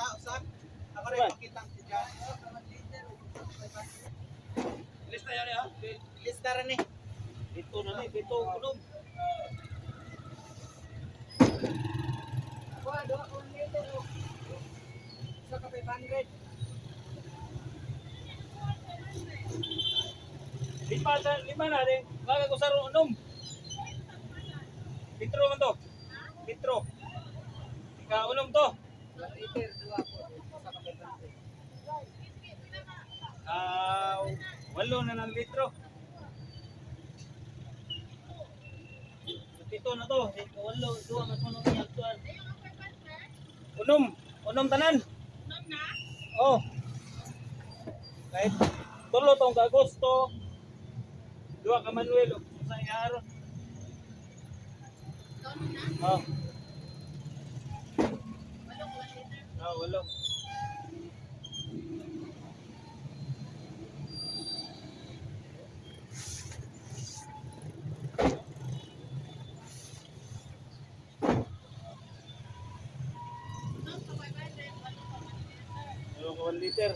Diha usa. Ako rin pakita si Jan. Lista yan ha. Lista ra ni. Dito na ni, dito unom. Kuha, duha ka 1 liter oh. Isa ka 500. Lima sa lima na rin. Baga ko sa unom. Litro man to. Litro. Ika unom to. 1 liter, duha ko. Isa ka 500. Ah, walo na ng litro. Pito na to. Walo, duha man kuno ni aktual. Unom, unom tanan. Unom na? Oh. Kahit tulo tong Agosto. Duha ka Manuel ug sa iharon. Unom na? Oh, Walo ko 1 liter. oh, walo. Unom ka 500, walo ka 1 liter. Walo ka 1 liter.